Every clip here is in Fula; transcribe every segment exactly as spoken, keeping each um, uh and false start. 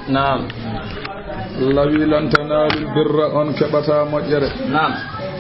Naam. Lawi lan tanaalul birra, on keɓataa moƴƴere. Naam.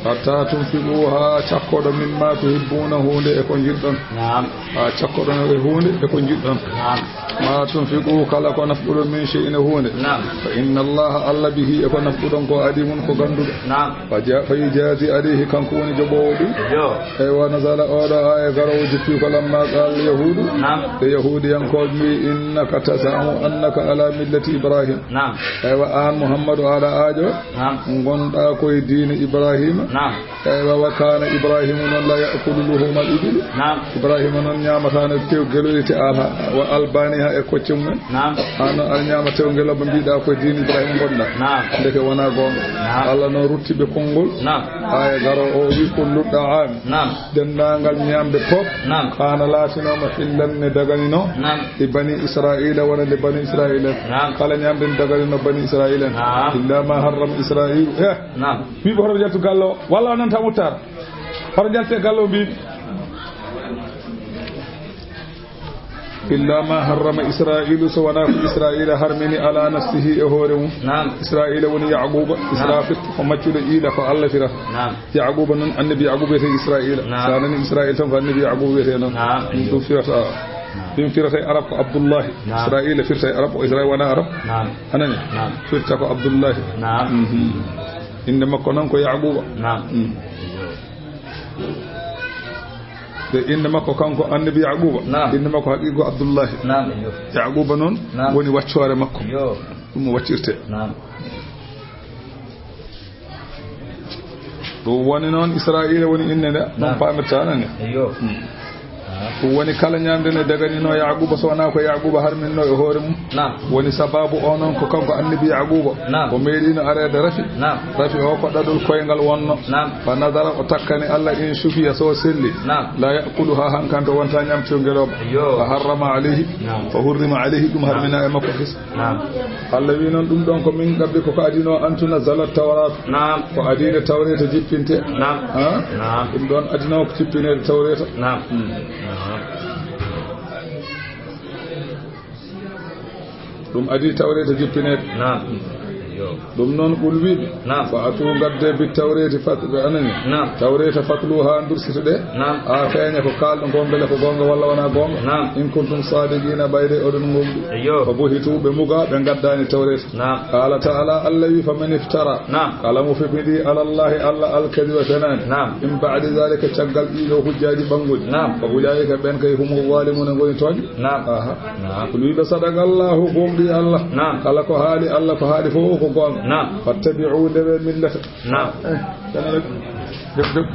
Hattaa tunfiqu, haa cakkoɗon, mimmaa tuhibbuuna, huunde e ko njiɗɗon. Naam. Haa cakkoɗon e huunde e ko njiɗɗon. Naam. Maa tunfiqu, kala ko nafquɗon, min shay'in, e huunde. Naam. Fa inna Allaha, Alla, bihi, e ko nafquɗon ko, alimun, ko gannduɗo. Naam. Fa ja-, fa yujaazi alayhi, kanko woni joɓoowo ɗum. Yo. Eywa, nazala, oɗo aaya garoowo jippi ko lamma qaala yahuudu. Naam. Ɓe yahuudiyankooɓe mbi, innaka tazamu annaka ala millati Ibrahim. Naam. Eywa, aan Muhammadu aɗa aajo. Naam. Ngonɗaa koye diine Ibrahima. Naam. Eywa, wa kaana Ibrahimu noon la ya'kulu luhumal ibili. Naam. Ibrahima noon ñaamataano tew geloy te ala wa albaniha e kocce mumen. Naam. Aan noon aɗa ñaama tew ngelooba mbiɗa koye diine Ibrahima ngonɗaa. Naam. Ndeke wonaa goonga. Naam. Allah noon rutti ɓe konngol. Naam. Aaya garoowo o wi kullu da'am. Naam. Denndaangal ñaamde fof. Naam. Kaana laatinooma hillan ne daganino. Naam. E bani Israa'iila wona nde bani Israa'iila. Naam. Kala ñaamde ne daganino bani Israa'iila. Naam. Illa ma harrama Israa'iilu. Eh. Naam. Mbiɗo hoto jaltu galle o. Walla o nanta Muttar. Hoto jalte galle o mbiɗo. Illa ma harrama Israa'iilu, so wonaa ko Israa'iila harmini ala nafsihi e hoore mum. Naam. Israa'iila woni Ya'quuba. Naam. Israafiil ko maccuɗo iila ko Allah firata. Naam. Ya'quuba noon annabi Ya'quuba wiyetee Israa'iila. Naam. So a nani Israa'iila tan ko annabi Ya'quuba wiyetee noon. Naam. Ɗum ɗum firata. Naam. Ɗum firata e Arab ko Abdullahi. Naam. Israa'iila firta e Arab, o Israa'iila wonaa Arab. Naam. A nani? Naam. Firta ko Abdullahi. Naam. Mhm. Innde makko noon ko Ya'quuba. Naam. Mm. De innde makko kanko annabi Ya'quuba. Naam. Innde makko haqiiqi ko Abdullahi. Naam, yo. Ya'quuba noon Naam. woni waccoore makko. Yo. Ɗum o waccirte. Naam. Ɗum woni noon Israa'iila woni innde nde. Noon Naam. paamirta nani. Yo. Hmm. Naam. Ɗum woni kala ñaamde nde daganino Ya'quuba so wonaa ko Ya'quuba harminno e hoore mum. Naam. Woni sababu o noon ko kanko annabi Ya'quuba. Naam. O meeɗino areede rafi. Naam. Rafi o ko ɗaɗol koyngal wonno. Naam. Fa nadara o takkani Allah in shufiya so selli. Naam. La ya'kuluha hankante wonta ñamto ngelooba. Yo. Fa harrama alayhi. Naam. Fa hurrima alayhi ɗum harmina e makko fis. Naam. Allah wi noon ɗum ɗon ko min qabli ko ko adino an tunazzalat tawrat. Naam. Ko adino tawreta jippinte. Naam. Ha? Naam. Ɗum ɗon adino ko jippineede tawreta. Naam. Hmm. Naam. Ɗum adii tawreeta jippineede. Naam. Yo. Ɗum noon, qul wi'ɓe. Naam. Fa atu ngadde bi tawreeti fat-, ɓe anani. Naam. Tawreeta fatlu haa ndursitoɗe. Naam. Haa feeña ko kaalɗon ko mbele ko goonga walla wonaa goonga. Naam. In kuntum saadiqiina, ɓayde oɗon ngomɗi. Yo. Fa buhitu, ɓe muga, ɓe ngaddaani tawreeta. Naam. Qaala ta'ala, Allah wi, fa man iftara. Naam. Kala mo fefindi ala Allahi, Allah alkadiba fenaani. Naam. Min ba'di zaalika, caggal ɗiɗo hujjaaji ɓannguɗi. Naam. Fa ulaa'ika, ɓen kay, humu zaalimuuna, ngoni tooñ. Naam. Aha. Naam. Qul wi'ɓe, sadaqallaahu, gooŋɗii Allah. Naam. Kala ko haali Allah, ko haali fof ko goonga. Naam. Fattabi'u, ndewe millata. Naam. Eh, dana rek. Duk, duk.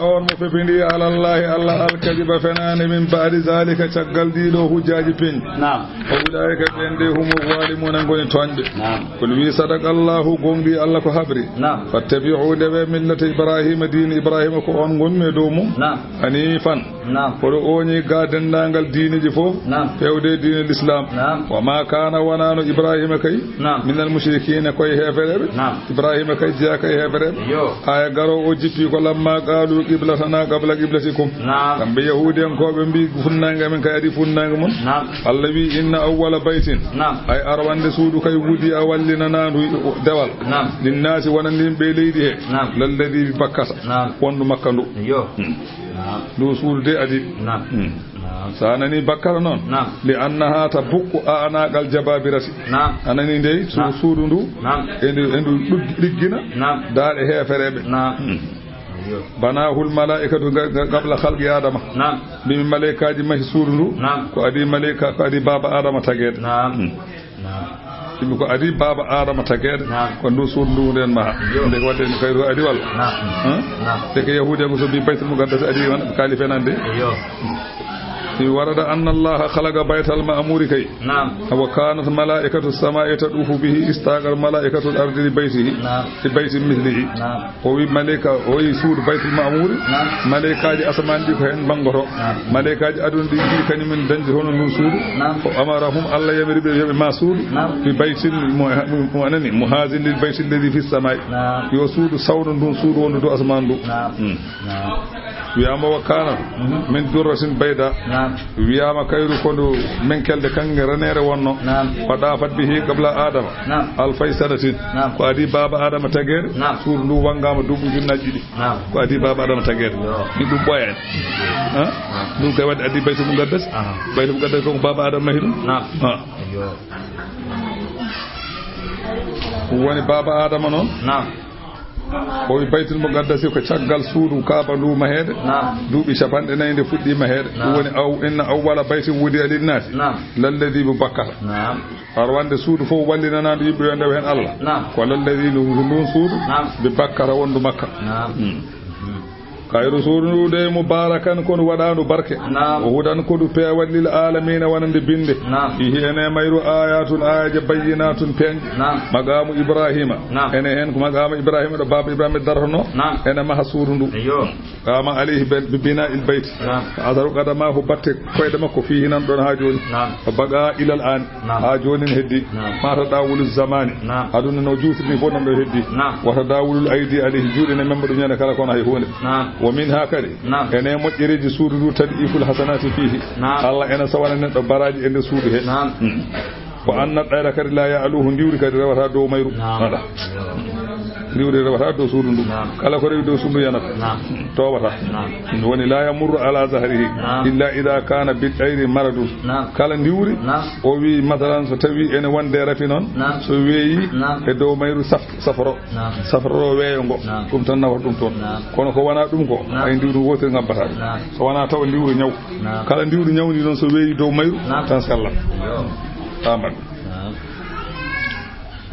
On mo fefindi ala Allahi, Allah alkadiba fenaani, min ba'di zaalika, caggal ɗiɗo hujjaaji peñ. Naam. Fa ulaa'ika, ɓen de, humu zaalimuuna, ngoni tooñɓe. Naam. Qul wi, sadaqallaahu, gooŋɗii Allah ko habri. Naam. Fattabi'u, ndewe millata Ibraahiima, diine Ibraahiima ko on ngonmi e dow mum. Naam. Haniifan. Naam. Koɗo ooñi ga denndaangal diineeji fof, Naam. Feewde diine Lislaam. Naam. Wa maa kaana, wonaano Ibraahiima kay, Naam. Minal mushrikiina, ko e heefereeɓe. Naam. Ibraahiima kay jeyaaka e heefereeɓe. Yo. Aaya garoowo o jippi ko lamma qaalu qiblatana qabla qiblatikum. Naam. Kamɓe Yahuudiyankooɓe mbi funnaange amen kay adii funnaange mon. Naam. Allah wi, inna awwala baytin. Naam. Ay arwande suudu kay wudi a wallinanaandu dewal. Naam. Linnaasi wonande yimɓe leydi he. Naam. Lalladi bi Bakkata. Naam. Wondu Makka ndu. Yo. Hmm. Naam. Ndu suudu de adi. Naam. Hmm. Naam. So a nani Bakkata noon. Naam. Li annaha tabukku a'naqal jababirati. Naam. A nani ndey su-, Naam. suudu ndu. Naam. E ndu, e ndu ɗug-, ɗiggina. Naam. Daaɗe heefereeɓe. Naam. Hmm. Yo. Banahul malaa'ikatu ga-, ga-, qabla khalqi Adama. Naam. Mbi mi malaa'ikaaji mahi suudu ndu. Naam. Ko adi malaa'ika, ko adi baaba Adama tageede. Naam. Hmm. Naam. Ɗum ko adi baaba Adama tageede. Naam. Ko ndu suudu ndu nden maha. Yo. Nde ko wadde kayru adi walla? Naam. Hã? Naam. Te ko Yahuudiyanko so mbi Baytul Muqaddas adi wan, ɓe kaali fenande. Yo. Mi warada anna Allaha khalaqa Baytal Ma'muri kay. Naam. Wa kanat malaa'ikatu samaa'i tadufu bihi istaqar malaa'ikatul ardi li baytihi. Naam. Li bayti mithlihi. Naam. O wi malaa'ika, o wi suudu Baytul Ma'muri. Naam. Malaa'ikaaji asamaan ɗi ko heen mbanngoto. Naam. Malaa'ikaaji aduna ɗi njiɗi kañum en dañde hono ndun suudu. Naam. Ko amarahum, Allah yamiri ɓe yo ɓe ma suudu. Naam. Bi baytin mo, mo, mo anani, muhazin lil bayti alladhi fi samaa'i. Naam. Yo suudu sawno ndun suudu wondu dow asamaan ndu. Naam. Hmm. Naam. Wiyaama wa kaana min durratin bayda. Naam. Wiyaama kayru ko ndu menkelde kanŋe reneere wonno. Naam. Wa daafat bihi qabla Adama. Naam. Alfay sanatin. Naam. Ko adii baaba Adama tageede. Naam. Suudu ndu wanngaama duuɓi ujunnaaji ɗiɗi. Naam. Ko adii baaba Adama tageede. Yo. Ɗum ɓooyaani. Ha? Naam. Ɗum kay waɗi adii Baytul Muqaddas. Aha. Baytul Muqaddas ko baaba Adama mahi ɗum. Naam. Ha. Yo. Woni baaba Adama noon. Naam. O wi Baytul Muqaddasi ko caggal suudu Kaaba ndu maheede. Naam. Duuɓi capanɗe nayi nde fuɗɗi maheede. Ɗum Naam. Woni aw, inna awwala baytin wudi'a linnaasi. Naam. Lalladhi bi Bakkata. Naam. Arwande suudu fof wallinanaandu yimɓe yo ndew heen Allah. Naam. Ko lalladhi ndu, ndu ndun suudu. Naam. Bi Bakkata wondu Makka. Naam. Hmm. Kayru suudu ndu de mubarakan ko ndu waɗaandu barke. Naam. Wa hudan ko ndu peewal lil aalamiina wonande binde. Naam. Fiihi ene mayru ayatun ayaje bayyinatun peeñ. Naam. Maqaamu Ibrahima. Naam. Ene heen ko maqaamu Ibrahima ɗo baaba Ibrahima dartono. Naam. Ene maha suudu ndu. Eyyo. Qama alayhi bi bina il bayti. Naam. Asaru qadamahu batte koyɗe makko fiihi nan ɗon haa jooni. Naam. Wa baqa ilal aan. Naam. Haa jooni ne heddi. Naam. Ma tadawulu zamani. Naam. Aduna no juutiri ni fof nan ɗo heddi. Naam. Wa tadawulul aydi alayhi juuɗe ne memba ɗum ñande kala kono hay huunde. Naam. Wa min ha kadi. Naam. Ene moƴƴereeji suudu ndu tadiful hasanati fiihi. Naam. Allah ene sawana neɗɗo baraaji e nder suudu he. Naam. Hmm. Ko annat ɗayra kadi la ya'luhu ndiwri kadi rewata dow mayru. Naam. Voilà. Ndiwri rewata dow suudu ndu. Naam. Kala ko rewi dow suudu yanata. Naam. Towata. Naam. Ɗum woni la yamurru ala zahrihi. Naam. Illa ida kana bi ɗayri maradun. Naam. Kala ndiwri. Naam. O wi masalan so tawi ene wonde rafi noon. Naam. So weeyi. Naam. E dow mayru saf-, safro. Naam. Safro weeyo ngo. Naam. Ɗum tan nawata ɗum toon. Naam. Kono ko wona ɗum ko. Naam. Ay ndiwri wootere ngabbata ɗum. Naam. So wona taw ndiwri ñaw. Naam. Kala ndiwri ñawndi noon so weeyi dow mayru. Naam. Tan sallat. Yo. Aman. Naam.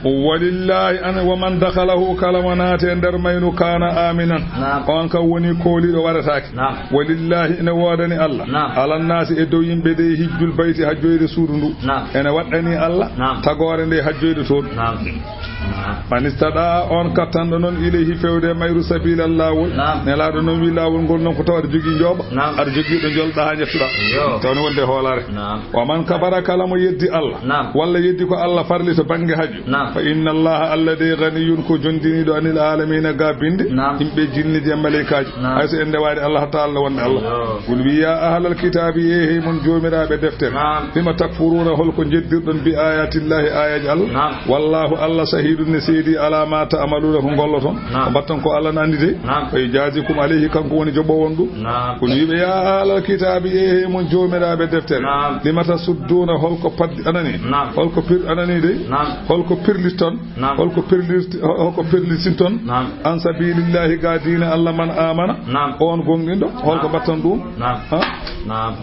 Walillahi an wa man dakhalahu kala mo naati e nder mayru kana aminan. Naam. On kam woni kooliɗo warataake. Naam. Walillahi ene woodani Allah. Naam. Alannaasi e dow yimɓe de hijjul bayti hajjoyde suudu ndu. Naam. Ene waɗɗani Allah. Naam. Tagoore nde hajjoyde toon. Naam. Naam. Man istada on kattanɗo noon ilayhi fewde e mayru sabilan laawol. Naam. Nelaaɗo noon wi laawol ngol noon ko taw aɗa jogii njooɓa. Naam. Aɗa jogii ɗo njolɗa haa njettuɗa. Yo. Taw ne wonde hoolaare. Naam. Wa man kafara kala mo yeddi Allah. Naam. Walla yeddi ko Allah farli to bannge hajju. Naam. Fa inna Allah Allah de ganiyun ko jondiniiɗo anil alamina ga binde. Naam. Yimɓe jinni e malaykaaji. Naam. Hay so en ndewaade Allah hatta Allah wonde Allah. Yo. Qul wi ya ahlal kitaabi e hey mon joomiraaɓe deftere. Naam. Lima takfuruna holko jeddirɗon bi ayatillahi ayaji Allah. Naam. Wallahu Allah shahidun ne seedi ala ma ta'maluna ko golloton. Naam. Ko mbatton ko Allah ne anndi de. Naam. Fa yujazikum alayhi kanko woni joɓowo on ɗum. Naam. Qul wiɓe ya ahlal kitaabi e hey mon joomiraaɓe deftere. Naam. Lima tasudduna holko paddi anani. Naam. Holko pir anani de. Naam. Holko pirlitton. Naam. Holko pirlirti-, holko pirlitinton. Naam. An sabilillahi ga diine Allah man amana. Naam. On gonɗinɗo holko Naam. Mbatton ɗum. Naam. Ha? Naam.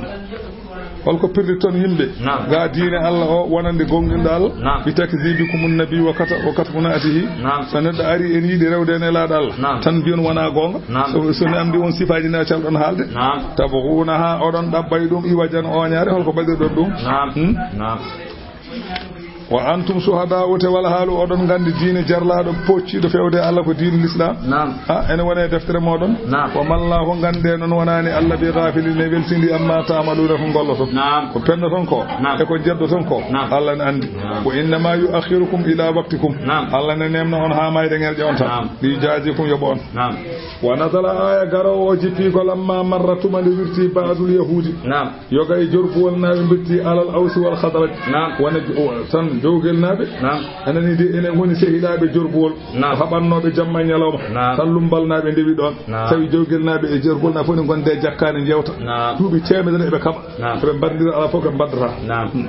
Holko pirlitton yimɓe. Naam. Ga diine Allah o wonande gonɗinɗo Allah. Naam. Bi takzibikum nabi wa kata-, wa katmunatihi. Naam. So neɗɗo ari en yiɗi rewde e nelaaɗo Allah. Naam. Tan mbiyon wona goonga. Naam. So, so ne amdi on sifaaji ne calɗon haalde. Naam. Tabghunaha oɗon ɗaɓɓay ɗum iwajan oñaare holko mbaɗirɗon ɗum. Naam. Hmm? Naam. Wa antum shuhada'u te wala haalu oɗon nganndi diine jarlaaɗo pocciiɗo fewde Allah ko diine l'islam. Naam. Ha, ene wone deftere moɗon. Naam. Wa mallahu nganndee noon wonaani Allah bi ghafilin ne weltindi amma ta'maluna ko golloton. Naam. Ko pennoton ko. Naam. E ko jeddoton ko. Naam. Allah ne anndi. Naam. Wa innama yu'akhirukum ila waqtikum. Naam. Allah ne nemna on haa mayde ŋerƴe on tan. Naam. Li yujazikum yoɓo on. Naam. Wa nazala aya garowo o jippi ko lamma marra tuma nde wirti ba'dul yahudi. Naam. Yoga e jorbuwol naaɓe mbitti alal awsi wal khazraj. Naam. Wona jo-, o, tan jowgel naaɓe. Naam. Anani de enen ngoni sehilaaɓe jorbuwol. Naam. Ko haɓannooɓe jamma e ñalawma. Naam. Tan lumbal naaɓe ndewi ɗoon. Naam. Tawi jowgel naaɓe e jorbuwol naaɓe fof ne ngonde e jakkaani njewta. Naam. Duuɓi teemedere eɓe kaɓa. Naam. Eɓe mbarndira ala fof ɓe mbaddata. Naam. Hmm.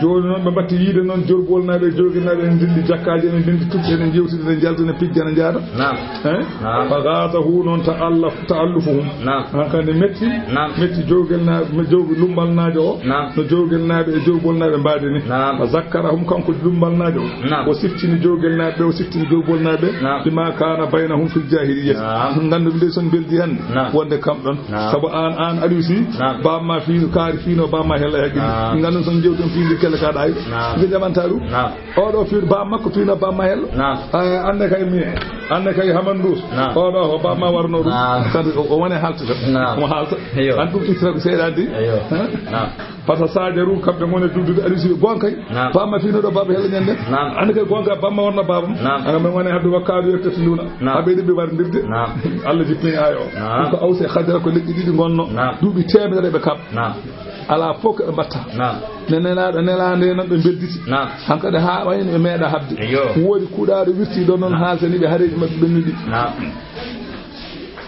Jooni noon ɓe mbatti yiide noon jorbuwol naaɓe e jowgel naaɓe ene ndenndi jakkaaji ene ndenndi tuɓɓe ene njewtida ene njalta ene pijja ene njaada. Naam. Hein? Naam. Fa ghazahu noon ta'allaf-, ta'allufuhum. Naam. Hankande metti. Naam. Metti jowgel na-, me jowgel lumbalnaajo o. Naam. No jowgel naaɓe e jorbuwol naaɓe mbaadi ni. Naam. Fa zakkarahum kanko lumbalnaajo o. Naam. O siftini jowgel naaɓe, o siftini jorbuwol naaɓe. Naam. Bima kana baynahum fil jahiliyyah. Naam. Nganndu nde son beldi hannde. Naam. Wonde kam ɗon. Naam. Sabu aan, aan Aliou Sy. Naam. Baaba ma fii, kaari fiino, baaba ma hella e haqqille. Naam. Nganndu son jewton fii ndi Ka ɗaay. Naam. Nde jamanta ɗum. Naam. Oɗo fiir baa makko fiino baa ma hello. Naam. Eh, annde kay mi, annde kay Hamandous. Naam. Oɗo ko baa ma warno ɗum. Naam. Kadi o, o wone haltude. Naam. Mo halta. Eyo. An ɗum ittata ko seeɗa di. Eyo. Ha? Naam. Par ce que Sadio Roux kamɓe ngone duddude ari si gonka. Naam. Baa ma fiino ɗo baa ma hello ñande. Naam. Annde kay gonka baa ma warno baabam. Naam. Anga men wone haddu wakkaadu yettati luna. Naam. Aɓe ɗiɓɓe warndirde. Naam. Allah jippini ayo. Naam. Ɗum ko Awse Khadra ko leƴƴi ɗiɗi ngonno. Naam. Duuɓi teemedere ɓe kam. Naam. Alaa fof ko ɓe mbatta. Naam. Ne nelaaɗo, nelaande noon ɓe mbedditi. Naam. Hankadi haa wayno ɓe meeɗa haɓde. Eyo. Woodi kuuɗaaɗo wirtii ɗoon noon. Naam. Haaltani ɓe hareeji maɓɓe ɓennuɗi. Naam.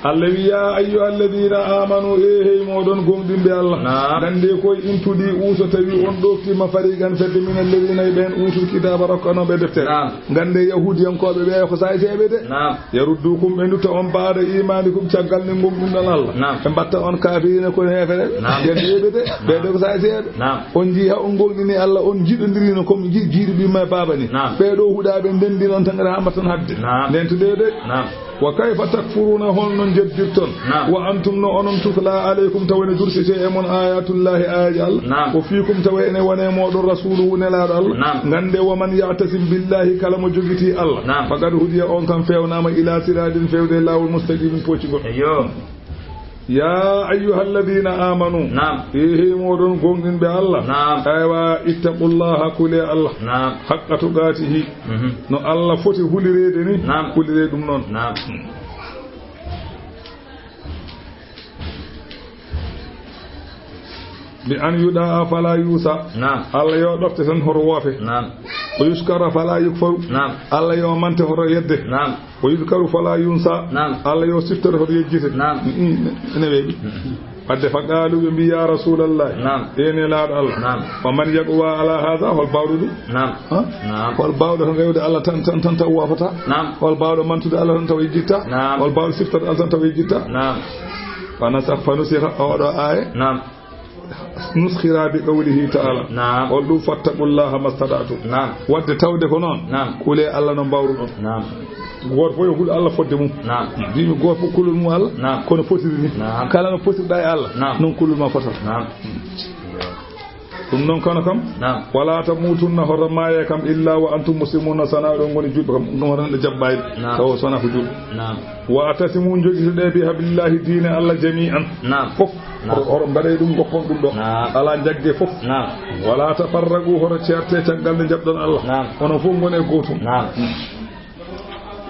Allah wi, "Ya ayyuha alladina amanu, e hey mooɗon gonɗinɓe Allah. Naam. Nganndee koye in tuɗi uuso tawi on ɗoftima fariqan fedde min alladina e ɓeen uutul kitaaba rokkanooɓe deftere." Naam. Nganndee yahuudiyankooɓe ɓe ko saayseeɓe de. Naam. Yaruddukum, ɓe ndutta on baada imaanikum, caggal nde gonɗinɗon Allah. Naam. Ɓe mbatta on kaafiriina, kono heefereɓe. Naam. Ɓe mbiyeɓe de, ɓe de ko saayseeɓe. Naam. On njii ha on gonɗini Allah, on njiɗondirino comme ji-, jiiɗo ɓimma e baaba ni. Naam. Ɓe ɗo huɗaaɓe ndenndi noon tan ha mbatton haɓde. Naam. Ndentude de. Naam. Wa kayfa takfuruuna, hol non jeddirton? Naam. Wa antum, no onon tutla alaykum, tawa ene dursite e mon ayatullahi, ayaji Allah. Naam. Wa fiikum, tawa ene wone mooɗon rasuluhu, nelaaɗo Allah. Naam. Ngannde, wa man ya'tasim billahi, kala mo jogitii Allah. Naam. Faqad hudiya, on kam fewnaama, ila siratin, fewde e laawol mustaqimin, poocigol. Eyo. Ya ayyuha alladina amanu. Naam. E hey mooɗon gonɗinɓe Allah. Naam. Aywa, ittaqullaha, kule Allah. Naam. Haqqa tuqatihi. Mhm. No Allah foti hulireede ni, naam, hulire ɗum noon. Naam. Bi an yudaa fala yusa. Naam. Allah yo ɗofte tan hoto woofe. Naam. O yuskara fala yukfaru. Naam. Allah yo mante hoto yedde. Naam. O yudkaru fala yunsa. Naam. Allah yo siftore hoto yejjite. Naam. Mm, mm, ene weeɓi. Mm. Wadde fa qaalu, ɓe mbi, "Ya Rasulallah, naam, e nelaaɗo Allah, naam, wa man yaqwa ala hada, hol baawɗo ɗum?" Naam. Ha? Naam. Hol baawɗo tan rewde Allah tan, tan, tan taw woofata? Naam. Hol baawɗo mantude Allah tan taw yejjitta? Naam. Hol baawɗo siftorde Allah tan taw yejjitta? Naam. Fa nasakh, fa nusikha, oɗo aaya. Naam. Nuskhira bi qawlihi ta'ala. Naam. Hol ɗum, "Fattaqullaha mastata'tum." Naam. Wadde tawde ko noon. Naam. Kule Allah no mbawruɗon. Naam. Gooto fof yo hul Allah fodde mum. Naam. Mbimi gooto fof kulol mum Allah. Naam. Kono fotiri ni. Naam. Kala no potirɗa e Allah. Naam. Noon kulol ma fotata. Naam. Ɗum noon kono kam. Naam. Wala tamutunna, hoto maaye kam, illa wa antum muslimuna, sana oɗon ngoni juulɓe kam. Ɗum hoto neɗɗo jaɓɓayde. Naam. Tawa sona ko juulɓe. Naam. Wa atasimu, jogitoɗe, bi hablillahi, diine Allah, jami'an. Naam. Fof. Naam. Hoto, hoto mbaɗe ɗum, goppon ɗum ɗo. Naam. Ala jagge fof. Naam. Wala tafarraqu, hoto ceerte caggal nde jaɓɗon Allah. Naam. Onon fof ngone gootum. Naam.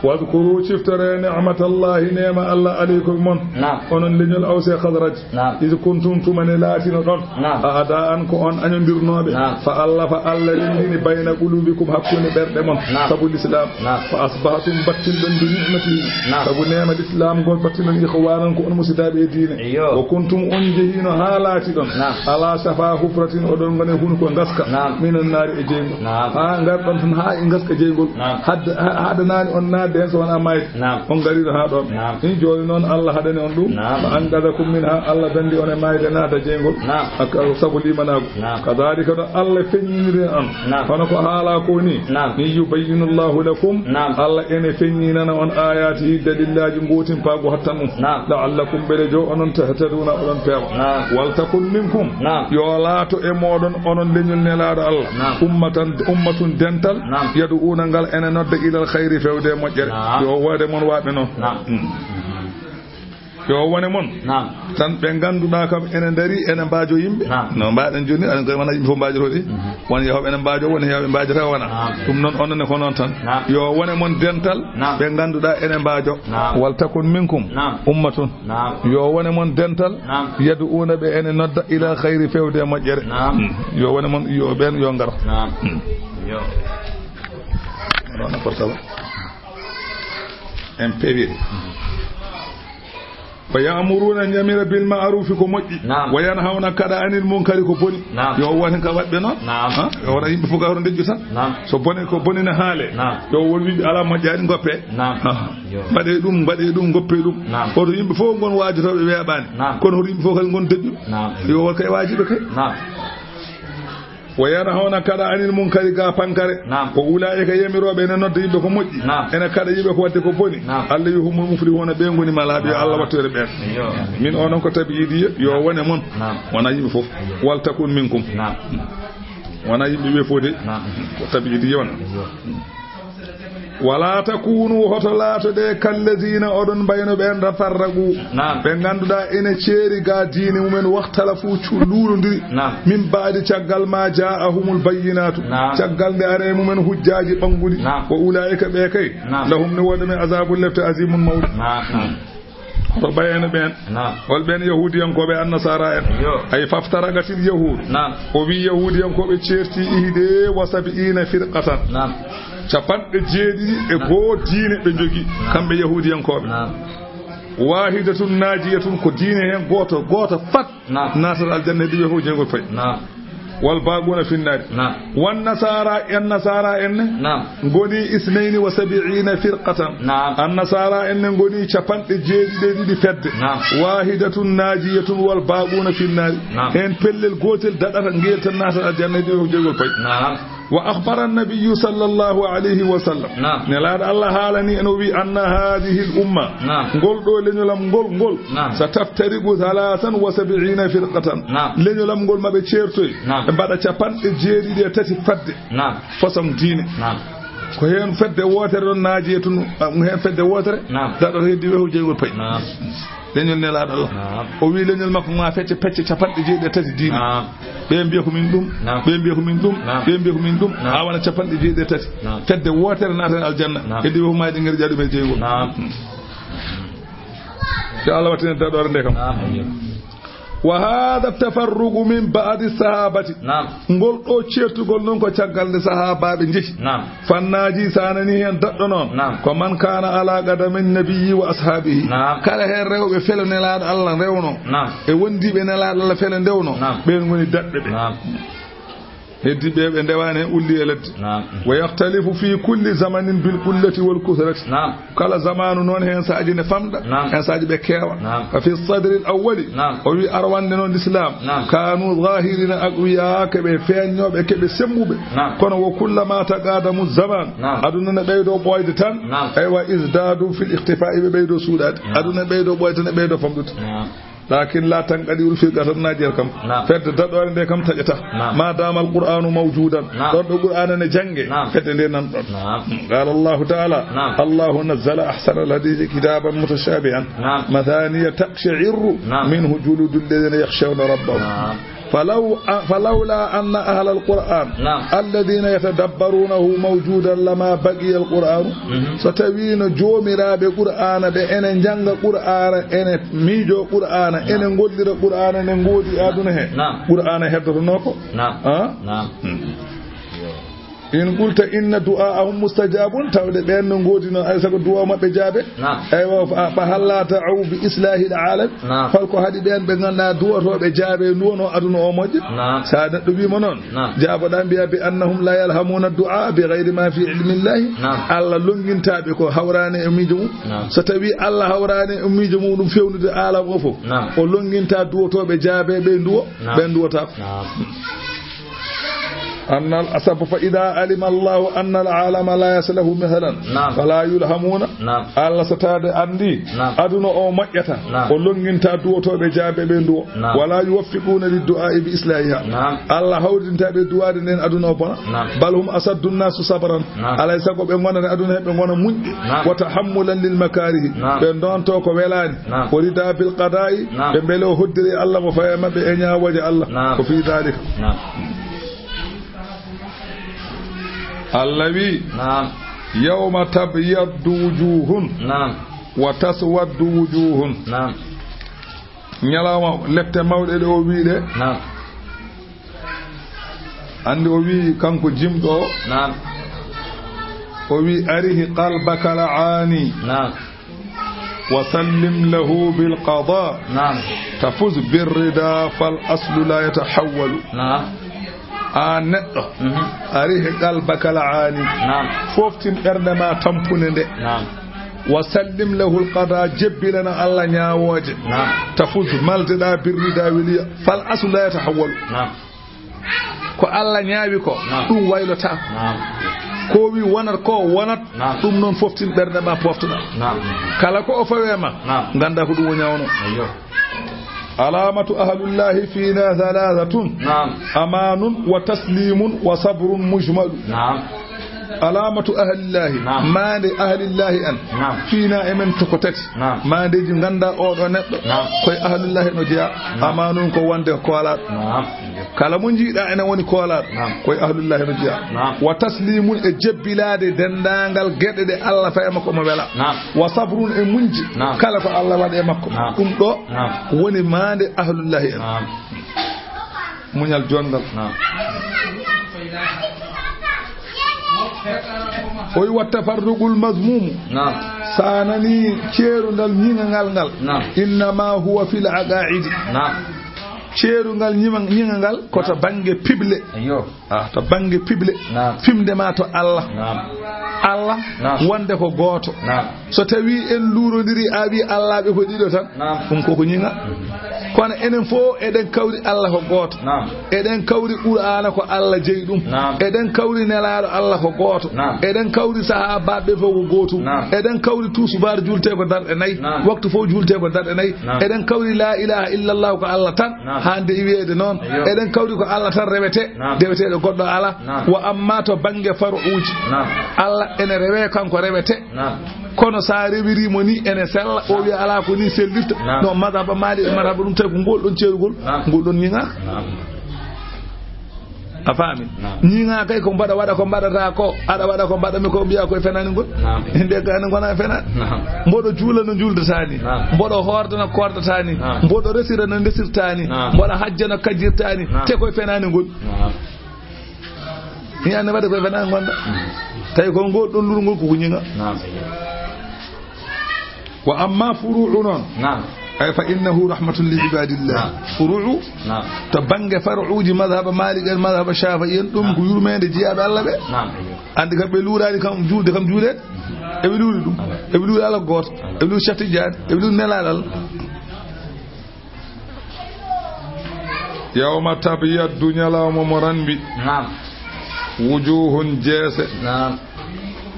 Wadkuru, ciftore ni'matallahi, neema Allah aleykum mon. Naam. Onon leñol Awse Khazraj. Naam. Iz kuntum, tuma ne laatino ɗon. Naam. A'da'an, ko on añondirnooɓe. Naam. Fa allafa, Allah renndini, bayna qulubikum, hakkunde ɓerɗe mon. Naam. Sabu l'islam. Naam. Fa asbahtum, battinɗon, bi ni'matihi. Naam. Sabu neema l'islam ngol, battinɗon ikhwanan, ko on musidaaɓe e diine. Iyo. Wa kuntum, on njehiino haa laatiɗon. Naam. Ala shafa hufratin, oɗon ngoni hunuko ngaska. Naam. Minan naari, e jeyngol. Naam. Haa ngarɗon tan haa e ngaska jeyngol. Naam. Hadda-, ha-, haɗanaani on naatde heen so wonaa maayde. Naam. On ngariino haa ɗoon. Naam. Ni jooni noon Allah haɗani on ɗum. Naam. Fa anqadakum minha, Allah danndi on e maayde naata jeyngol. Naam. Ak-, sabu limanaagu. Naam. Kadhalika no Allah feññiniri on. Naam. Hono ko haalaa ko ni. Naam. Ni yubayyinu Allahu lakum. Naam. Allah ene feññinana on ayatihi, dalillaaji gootimpaagu hattan mum. Naam. La'allakum, mbele jo onon tahtaduna, oɗon peewa. Naam. Wal takun minkum. Naam. Yo laato e mooɗon onon leñol nelaaɗo Allah. Naam. Ummatan, ummatun dental. Naam. Yad'una, ngal ene nodda ilal khayri, fewde e moƴƴere. Naam. Yo wone mon waaɓe noon. Naam. Mm. Yo wone mon. Naam. Tan ɓe ngannduɗaa kam ene ndari, ene mbaajo yimɓe. Naam. No mbaɗen jooni, aɗen koye wona yimɓe fof mbaajoto de. Mhm. Won yahooɓe ene mbaajo, won heewɓe mbaajata wona. Naam. Ɗum noon onon ne ko noon tan. Naam. Yo wone mon dental. Naam. Ɓe ngannduɗaa ene mbaajo. Naam. Wal takun minkum. Naam. Ummatun. Naam. Yo wone mon dental. Naam. Yad'una, ɓe ene nodda, ila khayri, fewde e moƴƴere. Naam. Mm. Yo wone mon, yo ɓeen yo ngar. Naam. Mm. Yo. Wona portable. M P V. Wa ya'muruna, ñamira, bil ma'rufi, ko moƴƴi. Naam. Wa yanhawna, kaɗa, anil munkari, ko boni. Naam. Yo woten ka waɗɓe noon. Naam. Ha? Yo wona yimɓe fof ka hoto ndejju tan. Naam. So bone, ko bone ne haale. Naam. Yo won wiɓe ala moƴƴaani, ngoppe. Naam. Ha. Yo. Mbaɗe ɗum, mbaɗe ɗum, ngoppe ɗum. Naam. Hoto yimɓe fof ngon waajotooɓe weeɓaani. Naam. Kono hoto yimɓe fof kadi ngon deƴƴuɓe. Naam. Yo won kay waajiɓe kay. Naam. Wa yanhawna, kaɗa, anil munkari, ga pankare. Naam. Ko ulaa'ika, yamirooɓe ene nodda yimɓe ko moƴƴi. Naam. Ene kaɗa yimɓe ko waɗde ko boni. Naam. Allah wi humul muflihuna, ɓe ngoni malaaɓe, yo Allah wattu en e ɓeen. Yo. Min o noon ko tabi'idiya, yo wone mon. Naam. Wona yimɓe fof. Wal takun minkum. Naam. Wona yimɓe ɓe fof de. Naam. Ko tabiidi wona. Wala takunu, hoto laato de, kallazina, oɗon mbayno ɓen, tafarraqu. Naam. Ɓe ngannduɗaa ene ceeri ga diine mumen, waxtalafu, cu-, luulondiri. Naam. Min baadi, caggal ma jaa'ahumul bayyinaatu. Naam. Caggal nde ari e mumen hujjaaji ɓannguɗi. Naam. Wa ulaa'ika, ɓe kay. Naam. Lahum, ne woodi men, azaabun, lepte, aziimun, mawɗe. Naam. Hoto ɓayno ɓen. Naam. Hol ɓen? Yahuudiyankooɓe, annasaara en. Yo. Ay, faftaraqatil yahuud. Naam. O wi Yahuudiyankooɓe ceerti ihde wa sabiina firqatan. Naam. Capanɗe jeeɗiɗi e goo diine ɓe njogi, kamɓe Yahuudiyankooɓe. Naam. Waahidatun naajiyatun, ko diine heen gooto, gooto fat. Naam. Naatata aljanna, heddi ɓe fof jeyngol pay. Naam. Wal baaquuna finnaari. Naam. Wan nasaara, en nasaara en ne? Naam. Ngoni isnayni wa sabiina firqatan. Naam. An nasaara en ne ngoni capanɗe jeeɗiɗi e ɗiɗi fedde. Naam. Waahidatun naajiyatun wal baaquuna finnaari. Naam. Heen pellel gootel daɗata ngeel tan naatata aljanna, heddi ɓe fof jeyngol pay. Naam. Wa akhbara an-nabiyyu sallallahu alayhi wa sallam. Naam. Nelaaɗo Allah haalani en, o wi, anna hadhihi al-umma. Naam. Ngol ɗo leñol am ngol, ngol. Naam. Sa taftariqu thalathan wa sabiina firqatan. Naam. Leñol am ngol ma ɓe ceertoy. Naam. Ɓe mbaɗa capanɗe jeeɗiɗi e tati fedde. Naam. Façon diine. Naam. Ko heen fedde wootere ɗon naaji e tun, ah, heen fedde wootere. Naam. Daɗata heddi wehu jeyngol pay. Naam. Leñol Nelaaɗo Allah. Naam. O wi leñol makko ma fecce pecce capanɗe jeeɗiɗi e tati diine. Naam. Ɓe mbiya ko min ɗum, naam, ɓe mbiya ko min ɗum, naam, ɓe mbiya ko min ɗum. Naam. Haa wona capanɗe jeeɗiɗi e tati. Naam. Fedde wootere naata aljanna. Naam. Heddi wehu maayde ngari jaɗu men jeyngol. Naam. Yo Allah wattinen daɗoore nde kam. Naam. Wa hada tafarruqu min ba'di sahabati. Naam. Ngol ɗo ceertugol noon ko caggal nde sahaabaaɓe njehi. Naam. Fannaaji, sa nani heen daɗɗo noon. Naam. Ko man kaana ala qadami nabiyyi wa ashaabihi. Naam. Kala heen rewɓe felo Nelaaɗo Allah rewno. Naam. E wondiiɓe Nelaaɗo Allah felo ndewno. Naam. Ɓeen ngoni daɗɓe ɓe. Naam. Heddi ɓe, ɓe ndewaani heen ulli e ladde. Naam. Wa yakhtalifu fi kulli zamanin bil qullati wal kathrati. Naam. Kala zamaanu noon heen saaji ne famɗa, naam, heen saaji ɓe keewa. Naam. Fa fi sadri al awwali, naam, o wi arwande noon l'islam, naam, kaanu zahirina aqwiya, ke ɓe feeñnooɓe, ke ɓe sembuɓe. Naam. Kono wa kullama taqadamu zaman, naam, aduna ne ɓeydo ɓooyde tan, naam, aywa, izdadu fil ikhtifa'i, ɓe ɓeydo suuɗaade. Naam. Aduna ɓeydo ɓooyde tan, ɓeydo famɗude. Naam. Lakin la tanqadi ul firqatan najiyal kam. Naam. Fedde daɗoore nde kam taƴata. Naam. Ma dama al qur'anu mawjudan. Naam. Ɗon ɗo qur'ana ne jange. Naam. Fedde nde nan ɗon. Naam. Qala Allahu ta'ala. Naam. Allahu nazzala ahsana al hadisi kitaban mutashabihan. Naam. Mathaniya taqsha'irru, naam, minhu juludul ladhina yakhshawna rabbahum. Naam. Falaw, a, falawla anna ahlal qur'an, naam, alladhina yatadabbarunahu mawjudan lama baqiya al qur'anu. Mhm. So tawiino joomiraaɓe qur'aana ɓe ene njannga qur'aana, ene miijoo qur'aana, naam, ene ngollira qur'aana, ene ngoodi aduna he. Naam. Qur'aana heddotonoo ko? Naam. Ah? Naam. Hmm. In qulta inna du'aahum mustajabun, tawde ɓeen no ngoodi noon, ay sago du'a maɓɓe jaabe. Naam. Aywa, fa, fa halla da'u bi islahil alam. Naam. Hol ko haɗi ɓeen ɓe ngannduɗaa duwotooɓe jaabe nduwono aduna o moƴƴa? Naam. Sa neɗɗo wiima noon, naam, jaaboɗaa mbiya bi annahum la yalhamuna du'a bi ghayri ma fi ilmillahi. Naam. Allah lonngintaaɓe ko hawraani e miijo mum. Naam. So tawi Allah hawraani e miijo mum ɗum fewnude alam o fof. Naam. O lonnginta duwotooɓe jaabe ɓe nduwo, naam, ɓe nduwotaako. Naam. Annal asaba fa ida alima Allahu anna al alama la yaslahu mathalan, naam, fala yulhamuna. Naam. Allah so taade anndi, naam, aduna o moƴƴata, naam, o lonnginta duwotooɓe jaabe ɓe nduwo. Naam. Wala yuwaffiquna lid du'a'i bi islahiha. Naam. Allah hawrinta ɓe duwaade nden aduna o bona. Naam. Bal hum asaddu nnasu sabran. Naam. Alay sago ɓe ngonata aduna he ɓe ngona muñɗe. Naam. Wa tahammulan lil makarihi. Naam. Ɓe ndonto ko welaani. Naam. Wa rida bil qada'i. Naam. Ɓe mbele o hoddiri Allah mo faye maɓɓe e ñaawooje Allah. Naam. Ko fi dhalika. Naam. Allah wi, naam, yawma tabyaddu wujuhun, naam, wa taswaddu wujuhun. Naam. Ñalawma lepte mawɗe ɗe o wi ɗe. Naam. Anndi o wi kanko jimɗo o. Naam. O wi arihi qalbaka al aani. Naam. Wa sallim lahu bil qada. Naam. Tafuz bir rida fal aslu la yatahawwalu. Naam. An neɗɗo. Mhm. Arihi qalbaka al aani. Naam. Foftin ɓernde ma tampunde nde. Naam. Wa sallim lahu al qada, jebbilana Allah ñaawooje. Naam. Tafuz, maldeɗa bir rida weliya. Fal aslu la yatahawwalu. Naam. Ko Allah ñaawi ko, naam, ɗum waylotaako. Naam. Ko wi wonat ko wonat, naam, ɗum noon foftin ɓernde ma poftoɗa. Naam. Kala ko o fawe ma, naam, ngannda ko ɗum o ñaawno. Ayyo. Alaamatu ahlullahi fiina thalathatun. Naam. Amaanun wa taslimun wa sabrun mujmalu. Naam. Alaamatu ahlillahi. Naam. Maande ahlillahi en. Naam. Fiina e men to ko tati. Naam. Maandeeji nganndaa oɗo neɗɗo. Naam. Koye ahlullahi no jeyaa. Naam. Amaanun ko wonde koolaaɗo. Naam. Kala mo njiiɗaa ene woni koolaaɗo. Naam. Koye ahlullahi no jeyaa. Naam. Wa taslimun e jebbilaade denndaangal geɗe ɗe Allah fayi e makko mo wela. Naam. Wa sabrun e muñde. Naam. Kala ko Allah waɗi e makko. Naam. Ɗum ɗo Naam. Woni maande ahlullahi en. Naam. Muñal jonngal. Naam. O wi wa tafarruqul mazmumu. Naam. Saanani ceerungal ñiŋangal ngal. Naam. Innama huwa fil aqaidi. Naam. Ceerungal ñima-, ñiŋangal ko to Naam. Bannge piɓle. Ayyo. Ah, to bannge piɓle. Naam. Fimde ma to Allah. Naam. Allah Naam. Wonde ko gooto. Naam. So tawi en luurondiri a wi Allah ɓe ko ɗiɗo tan. Naam. Ɗum koko ñiŋa. Kono enen fof eɗen kawri Allah ko gooto. Naam. Eɗen kawri Qur'aana ko Allah jeyi ɗum. Naam. Eɗen kawri nelaaɗo Allah ko gooto. Naam. Eɗen kawri sahaabaaɓe fof ko gootum. Naam. Eɗen kawri tuusubaar juulte ko darɗe nayi. Naam. Waktu fof juulte ko darɗe nayi. Naam. Eɗen kawri la ilaha illallah ko Allah tan. Naam. Hande e wiyeede noon, Eyo. Eɗen kawri ko Allah tan rewete, Naam. Deweteeɗo goɗɗo alaa. Naam. Wa amma to bannge faruuji, Naam. Allah ene rewe, kanko rewete. Naam. Kono so a rewiri mo ni ene sella, o wiya alaa ko ni sellirta. Naam. No madhaba Maalik e madhaba ɗum tawi ko ngol ɗon ceerugol, Naam. Ngol ɗon ñiŋaaka. Naam. A faami? Naam. Ñiŋa kay ko mbaɗa waɗa ko mbaɗata ko, aɗa waɗa ko mbaɗa mi ko mbiya koye fenaani ngol. Naam. Nde gani ngona fenaani. Naam. Mboɗo juula no juuldataa ni. Naam. Mboɗo hoorda no koordata ni. Naam. Mboɗo resira no ndesirta ni. Naam. Mboɗo hajja no kajjirta ni. Naam. Te koye fenaani ngol. Naam. Ni anne waɗa koye fenaani ngonɗa. Mm. Tawi ko ngol ɗon lurngol ko ko ñiŋa. Naam. Wa amma furu'u noon. Naam. Ay fa innahu rahmatun li ibadillah. Naam. Furu'u. Naam. To bannge faruuji madhaba Maalik en, madhaba Shafi'i en, ɗum Naam. Ko yurmeende jiyaaɓe Allah ɓe. Naam. Anndi kam ɓe luuraani kam juulde kam juuleede. Eɓe luuri ɗum. Amen. Eɓe luuri Allah gooto. Amen. Eɓe luuri Cheikh Tidiane. Eɓe luuri nelaaɗo Allah. Yawma tabyaddu, ñalawma mo ranbi. Naam. Wujuhun, jeese. Naam.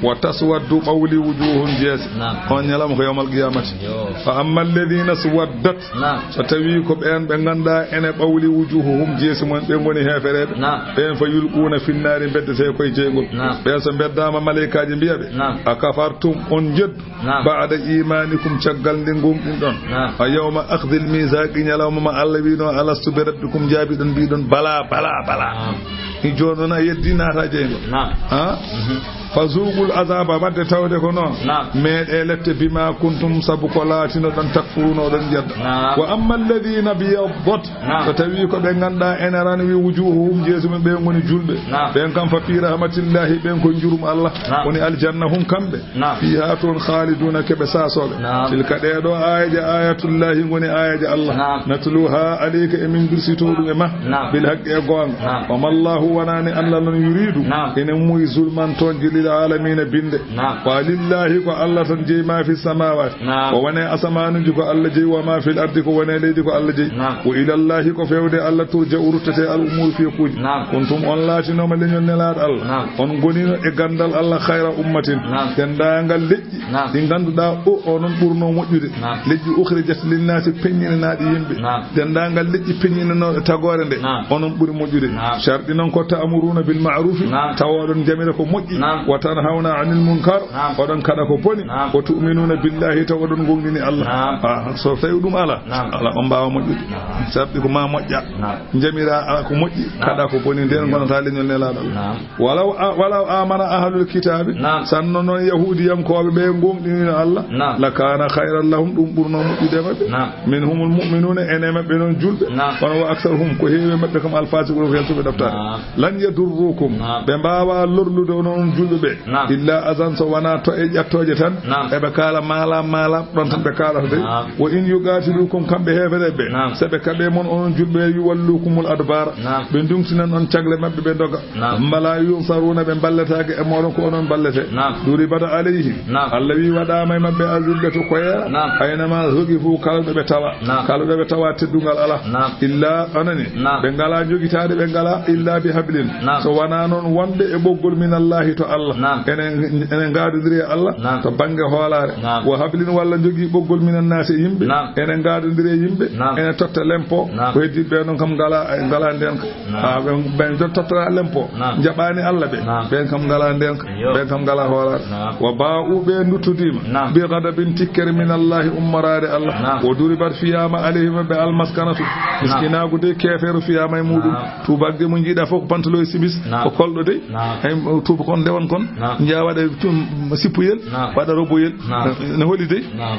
Wa taswaddu, ɓawli, wujuhun, jeese. Naam. On ñalawma ko yawmal qiyamati. Yo. Fa amma alladhina swaddat. Naam. So tawi ko ɓeen ɓe ngannduɗaa ene ɓawli wujuhuhum, jeese mum en, ɓe ngoni heefereeɓe. Naam. Ɓeen fa yulquuna finnaari, mbeddetee koye jeygol. Naam. Ɓeen so mbeddaama, malaykaaji mbiya ɓe, Naam. A kafartum, on njeddu. Naam. Ba'da imaanikum, caggal nde ngomɗinɗon. Naam. A yawma akhdhil miisaaqi, ñalawma mo Allah wiino, alastu bi rabbikum, njaabiɗon, mbiɗon, bala, bala, bala. Naam. Ni jooni noon a yeddi naata jeyngol. Naam. Ha? Mhm. Fa zuuqul azaaba, wadde tawde ko noon. Naam. Meeɗe lette bima kuntum, sabu ko laatinoɗon, takfuruuna, oɗon jedda. Naam. Wa amma alladhina biyaddat, Naam. So tawi ko ɓe ngannduɗaa ene ranwi wujuhuhum, jeesi mum, ɓe ngoni julɓe. Naam. Ɓen kam fa fi rahmatillahi, ɓen ko jurum Allah. Naam. Woni aljanna hum kamɓe. Naam. Fiha toon khaliduna, keɓe sasooɓe. Naam. Tilka, ɗee ɗoo aayeeje, ayatullahi, ngoni aayeeje Allah. Naam. Natluha alayka, emin dursito ɗum e ma. Naam. Bil haqqi, e goonga. Naam. Wa mallahu, wonaani Allah noon, yuridu, Naam. ene muuyi, zulman, toonji, lil alamina, binde. Naam. Wa lillahi, ko Allah tan jeyi ma fi samawati. Naam. Ko woni e asamaanuuji ko Allah jeyi, wa ma fil ardi, ko woni e leydi ko Allah jeyi. Naam. Wa ilallahi, ko fewde Allah turja'u, ruttete, al umuru, fiikuuji. Naam. Kuntum, on laatinooma leñol Nelaaɗo Allah. Naam. On ngonino e ganndal Allah, khayra ummatin. Naam. Denndaangal leƴƴi Naam. ɗi ngannduɗaa o, onon ɓurnoo moƴƴude. Naam. Leƴƴi ukhrijat linnaasi, peññinanaaɗi yimɓe. Naam. Denndaangal leƴƴi peññinanooɗe tagoore nde, Naam. onon ɓuri moƴƴude. Naam. Sharɗi noon ko ta'muruna bil ma'rufi, Naam. tawa oɗon jamira ko moƴƴi. Naam. Wa tanhawna anil munkar, Naam. oɗon kaɗa ko boni. Naam. Wa tu'minuna billahi, tawa oɗon gomɗini Allah. Naam. Ah, so tawi ɗum alaa, Naam. alaa on mbaawa moƴƴude. Naam. Sharɗi ko ma moƴƴa. Naam. Jamira alaa ko moƴƴi, Naam. kaɗa ko boni, nden ngonata leñol Nelaaɗo Allah. Naam. Walaw a-, walaw amana ahlul kitaabi, Naam. sanno noon yahuudiyankooɓe ɓe gomɗinino Allah, Naam. la kaana khayran lahum, ɗum ɓurno moƴƴude e maɓɓe. Naam. Minhumul mu'minuna, ene maɓɓe noon julɓe. Naam. Kono wa aktharuhum, ko heewi e maɓɓe kam, al fasiquna, ko yaltuɓe ɗoftaade. Naam. Lan yadurrukum, Naam. ɓe mbaawa lorlude onon julɓe ɓe. Naam. Illa azan, so wonaa to'e ƴattooje tan. Naam. Eɓe kaala maala, maala, ɗon tan ɓe kaalata de. Naam. Wa in yuqatilukum, kamɓe heefereɓe ɓe. Naam. So ɓe kaɓe mon onon julɓe, yuwallukumul adbar. Naam. Ɓe ndumtinan on cagle maɓɓe, ɓe ndoga. Naam. Wala yunsaruna, ɓe mballetaake e mooɗon, ko onon mballete. Naam. Duribat alayhim. Naam. Allah wi waɗaama e maɓɓe azillatu, koyeera. Naam. Aynama zuqifu, kala ɗo ɓe tawa. Naam. Kala ɗo ɓe tawa teddungal alaa. Naam. Illa, anani. Naam. Ɓe ngalaa jogitaade, ɓe ngalaa illa bi hablin. Naam. So wonaa noon wonɓe e ɓoggol minallahi to Allah. Naam. Ene, ene ngaadondiri e Allah Naam. To bannge hoolaare. Naam. Wa hablin walla jogii ɓoggol minan naasi e yimɓe. Naam. Ene ngaadondiri e yimɓe. Naam. Ene totta lempo. Naam. Ko heddiiɓe ɓe noon kam ngalaa, ngalaa ndeenka. Naam. Ah, ɓen, ɓen jot tottata lempo. Naam. Njaɓaani Allah ɓe. Naam. Ɓen kam ngalaa ndeenka. Yo. Ɓen kam ngalaa hoolaare. Naam. Wa baa'u ɓe nduttodiima. Naam. Bi ghadabin tikkere min Allahi ummoraade Allah. Naam. Wa duribat fiyaama alayhim ɓe almaskanatu. Naam. Miskinaagu de keefeeru fiyaama e muɗum. Naam. Tuubagge mo njiiɗa fof ko pantalon e simis, Naam. ko kolɗo de. Naam. Hay tuuba kon ndewan kon. Naam. Njiya waɗa tum sippuyel, Naam. waɗa roboyel. Naam. Ne holi de. Naam.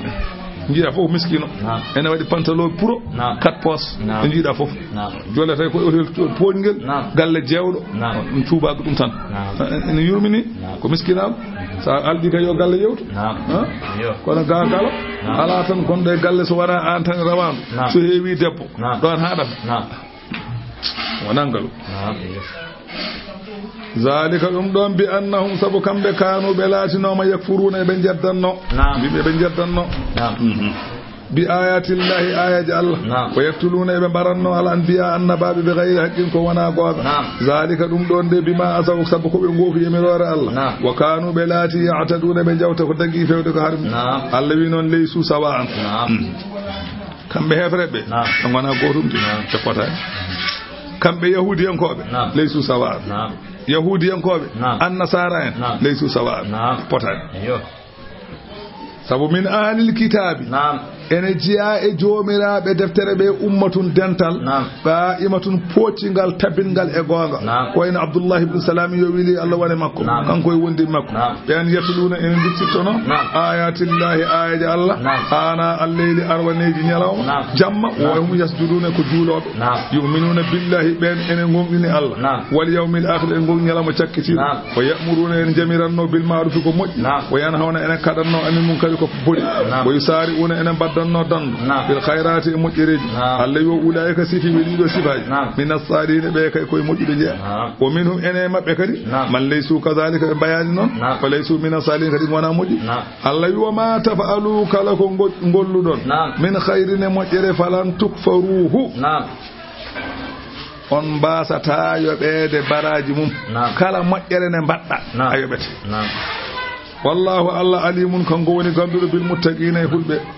Njiya fof miskino. Naam. Ene waɗi pantalon puro, Naam. quatre poches. Naam. Njiiɗa fof. Naam. Jole tawi ko hotel to-, poñgel, Naam. galle jeewɗo. Naam. Ɗum tuubaako ɗum tan. Naam. Ene yurmini Naam. ko miskinaaɓe. Sa alɗi kay yo galle yewtu. Naam. Ha? Yo. Kono ga kala, Naam. alaa tan gonɗo e galle so wonaa aan tan rawaandu. Naam. So heewi debbo, Naam. ɗon haɗata. Naam. Wonaa ngalu. Naam. Zalika ɗum ɗon bi annahum sabu kamɓe kanu ɓe laatinooma yakfuruuna eɓe njeddanno. Naam. Mbiɓe eɓe njeddanno. Naam. Mhm. Bi ayatillahi ayaji Allah. Naam. Wa yaktuluuna eɓe mbaranno al anbiya annabaaɓe bi gayri haqqin ko wonaa googa. Naam. Zalika ɗum ɗon de bima asaw sabu ko ɓe ngoofi yamiroore Allah. Naam. Wa kanu ɓe laati ya'taduuna ɓe jawta ko dagi fewde ko harmi. Naam. Allah wi noon laysu sawa'an. Naam. Mhm. Kamɓe heefereɓe ɓe, Naam. ɓe ngonaa gootum de, Naam. ɓe potaani. Kamɓe yahuudiyankooɓe, Naam. laysu sawa'an. Naam. Yahuudiyankooɓe, Naam. annasaara en, Naam. laysu sawa'an. Naam. Ɓe potaani. Iyo. Sabu min ahlil kitaabi, Naam. ene jeyaa e joomiraaɓe deftere ɓe ummatun dental, Naam. qa'imatun poocingal, tabingal e goonga. Naam. Ko wayno Abdullahi ibn Salami yo weli Allah wone makko. Naam. Kanko e wondi makko. Naam. Ɓen yatluuna ene nduttittono Naam. ayatillahi ayaji Allah. Naam. Ana alleyli arwaneeji ñalawma. Naam. Jamma Naam. wa hum yasjuduuna ko juulooɓe. Naam. Yu'minuuna billahi ɓen ene gonɗini Allah. Naam. Wal yawmil akhir en gon ñalawma cakkitiiɗo. Naam. Wa ya'muruuna ene jamiranno bil ma'rufi ko moƴƴi. Naam. Wa yanhawna ene kaɗanno anil munkari ko boni. Naam. Wa yusaari'uuna ene mbaddanno dandu. Naam. Bil khayraati e moƴƴereeji. Naam. Allah yo ulaa'ika sifi weliiɗo sifaaji. Naam. Minas saalihiina ɓe kay koye moƴƴuɓe jeya. Naam. Wa minhum ene maɓɓe kadi. Naam. Man laysu kazalika ɓe mbayaani noon. Naam. Fa laysu minas saalihiina kadi wona moƴƴi. Naam. Allah wi wa ma taf'alu kala ko ngo-, ngolluɗon. Naam. Min khayrin e moƴƴere falan tukfaruhu. Naam. On mbaasataa yoɓeede baraaji mum. Naam. Kala moƴƴere nde mbaɗɗa, Naam. a yoɓete. Naam. Wallahu Allah alimun kanko woni ganduɗo bil muttaqiina e hulɓe.